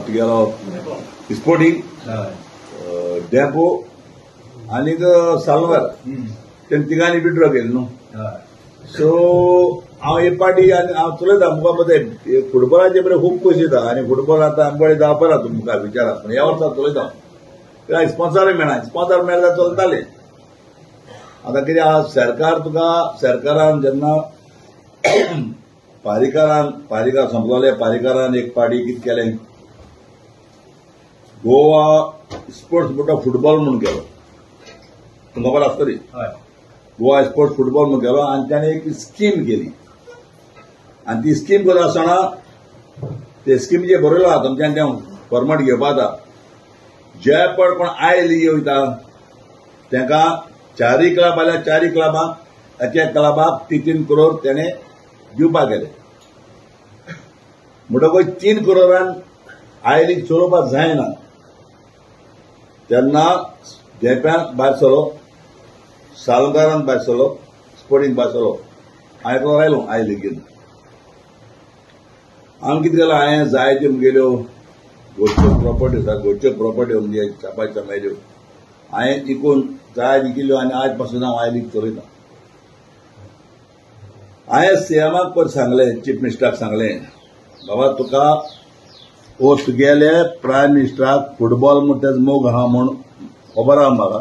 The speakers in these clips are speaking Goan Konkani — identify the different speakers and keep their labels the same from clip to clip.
Speaker 1: तुगेलो स्पोर्टींग डेपो आनीक साल्वार तेणें तिगांनी विड्रॉ केलें न्हू. सो हांव एक पार्टी आनी हांव चलयता मुखार मदें फुटबॉलाचे बरें खूब पयशे येता आनी फुटबॉल आतां आमकडे जावपा ना तुमकां विचारात पूण ह्या वर्सा चलयता कित्याक स्पॉन्सरूय मेळना. स्पॉन्सर मेळ्ळ्यार चलताले. आतां कितें आहा सरकार तुका सरकारान जेन्ना पारीकारान पारीकार सोंपलोले पारीकारान एक पार्टी कितें केलें गोवा स्पोर्ट्स म्हणटा फुटबॉल म्हूण केलो. तुमकां खबर आसतली गोवा स्पोर्ट्स फुटबॉल म्हूण केलो आनी ताणें एक स्कीम केली आनी ती स्कीम करता आसतना ते स्किमीचेर बरयलां तुमच्यान तें फॉर्मेट घेवपा जाता. जे पळ कोण I लिगे वयता तांकां चारय क्लब आल्यार चारय क्लबांक एक एक क्लबाक 3-3 करोड तेणें दिवपाक गेले. म्हणटकूच 3 करोडान I league चलोवपाक जायना. तेन्ना धेंप्यान भायर सरलो, सालगारान भायर सरलो, स्पोर्टींग भायर सरलो, हांवें एकलो आयलो I लिगेन. हांवें कितें केलें हांवें जायत्यो म्हगेल्यो घरच्यो प्रॉपर्टी आसा घरच्यो प्रॉपर्टी म्हणजे छापाच्यो मेल्यो हांवें इकून जाय विकिल्यो आनी आज पासून हांव I league चलयतां. हांवें सीएमाक पयर सांगलें, चीफ मिनिस्टराक सांगलें, बाबा तुका वो तुगेले प्रायम मिनिस्टराक फुटबॉल म्हूण तेजो मोग आहा म्हूण खबर आहा म्हाका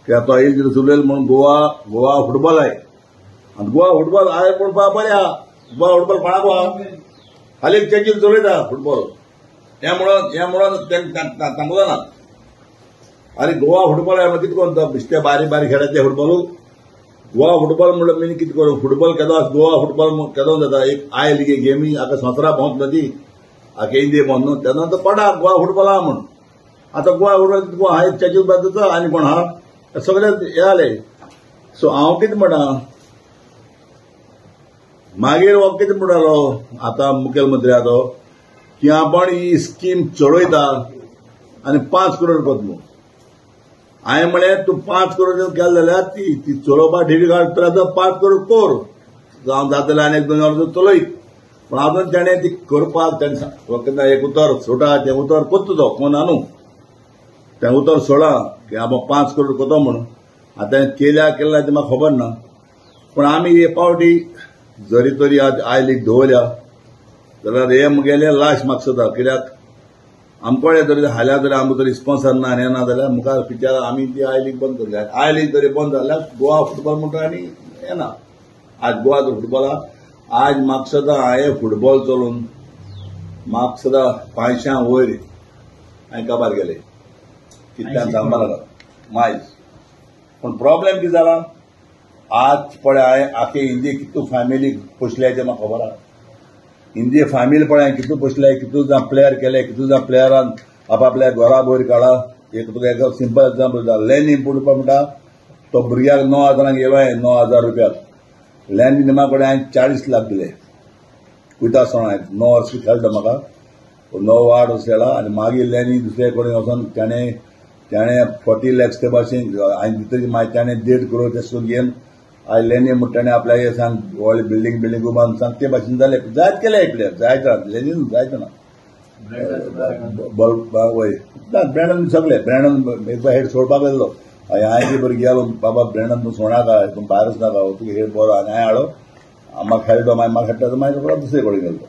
Speaker 1: कित्याक तो एक दीस उलयलो म्हूण गोवा गोवा फुटबॉल आय आनी गोवा फुटबॉल आय पूण बरें आहा. गोवा फुटबॉल कोणाक आहा हालीं चर्चील चलयता फुटबॉल हें म्हणून तांकां ना. आनी गोवा फुटबॉल आय म्हणून कितें करून तो बेश्टे बारीक बारीक खेळाचे फुटबॉल गोवा फुटबॉल म्हणल्यार मिनी कितें करूं फुटबॉल केदो आसा गोवा फुटबॉल केदो जाता एक I लिगे गेमी आतां संवसारा भोंवत न्हू ती आतां इंडिये भोंवत न्हू तेन्ना तो पडा गोवा फुटबॉल आहा म्हूण. आतां गोवा फुटबॉल कोण आहा चर्चील बाजूचो आनी कोण आहा सगळे हे जाले. सो हांव कितें म्हणटा मागीर हो कितें म्हणटालो आतां मुखेलमंत्री आहा तो की आपण ही स्कीम चडयता आनी 5 करोड कोत म्हूण. हांवें म्हळें तूं 5 करोड केलें जाल्यार ती ती चलोवपाक डिफिकल्ट तर 5 करोड कोर जावं जातलें आनी 1-2 वर्सां चलयत. पूण आजून तेणें ती करपाक तेणें केन्ना एक उतर सोडा तें उतर कोत्ता तो कोण न्हू तें उतर सोडा की आपूण 5 करोड कोतो म्हूण. आतां तेणें केल्या केल्या तें म्हाका खबर ना. पूण आमी हे पावटी जरी तरी आज I league दवरल्या जाल्यार हे म्हगेलें लास्ट मागसता कित्याक आमकडे तरी हाल्या तरी आमकां तरी स्पॉन्सर ना आनी ना जाल्यार मुखार फ्युचर आमी ती I league बंद करतले. I league तरी बंद जाल्यार गोवा फुटबॉल म्हणटा आनी येना. आज गोवा फुटबॉला आज म्हाका सदां हांवें फुटबॉल चलोवन म्हाका सदां 500 वयर हांवें काबार गेले कितल्यान सांगपाक लागला मायज. पूण प्रॉब्लेम कितें जाला आज पळय हांवें आखे इंडिये कितू फॅमिली पोसल्या तें म्हाका खबर आहा. इंडिये फॅमिली पळय हांवें कितू पोसले कितू जाण प्लेयर केले कितू जाण प्लेयरान आपापल्या घरा वयर काडा. एक तुका एक सिंपल एग्जाम्पल दिता लॅनी पुडपा म्हणटा तो भुरग्याक 9,000 येलो हांवें 9,000 रुपयाक लॅनी निमा कडेन हांवें 40 लाख दिले वयता आसतना हांवें 9 वर्सां खेळटा म्हाका 9-8 वर्सां खेळा आनी मागीर लॅनी दुसरे कडेन वचोन ताणें ताणें 40 लॅक्स ते भाशेन हांवें दितकीर मागीर ताणें 1.5 करोड तें सुद्दां घेवन आयज लॅनी म्हणटा ताणें आपल्याक सांग व्हडलें बिल्डींग बिल्डींग उबारून सांग ते भाशेन जालें जायत केले प्लेयर जायत लॅनी जायत ना वय ना ब्रँडन सगळे ब्रँडन एकदा हेड सोडपाक गेल्लो हांवें ती बरी गेलो बाबा ब्रँडन तूं सोडाका तूं भायरच नाका तुका हेड बरो आनी हांवें हाडो म्हाका खेळटो मागीर म्हाका खेळटा मागीर रोकडो दुसरे कडेन गेलो.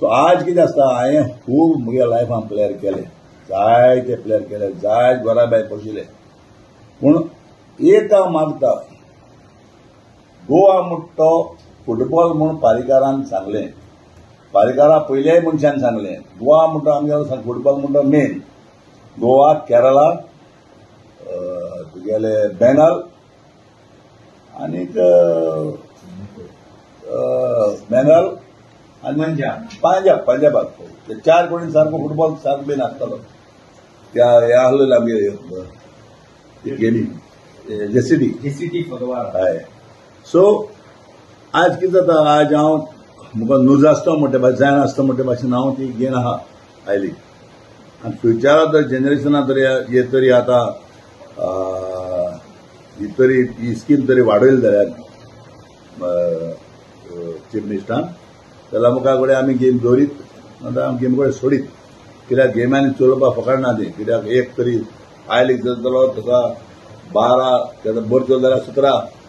Speaker 1: सो आज कितें आसता हांवें खूब म्हज्या लायफान प्लेयर केले जायते प्लेयर केले जायत घरा भायर पोशिल्ले. पूण एक हांव मागता गोवा म्हणटा फुटबॉल म्हूण पारीकारान सांगलें पारीकारा पयल्याय मनशान सांगलें गोवा म्हणटा आमगेलो फुटबॉल म्हणटा मेन गोवा केरला तुगेले बेंगाल आनीक बेंगाल आनी पंजाब पंजाबाक ते 4 कडेन सारको फुटबॉल सारको बीन आसतालो. त्या हे आसलेले आमगे गेमी जेसीटी
Speaker 2: जेसीटी
Speaker 1: हय. सो आज कितें जाता आज हांव म्हाका नुज आसता म्हणटे भाशेन जायना आसता म्हणटे भाशेन हांव ती घेन आहा आयली. आनी फ्युचरा तर जनरेशना तरी हे तरी आतां ही तरी ही स्कीम तरी वाडयली जाल्यार चीफ मिनिस्टरान जाल्यार मुखार कडेन आमी गेम दवरीत नाजाल्यार आमी गेम कडेन सोडीत. कित्याक गेम्यांनी चलोवपाक फकाड ना ती. कित्याक एक तरी आयलीग चलतलो ताका 12, ताका बरो चल जाल्यार 17.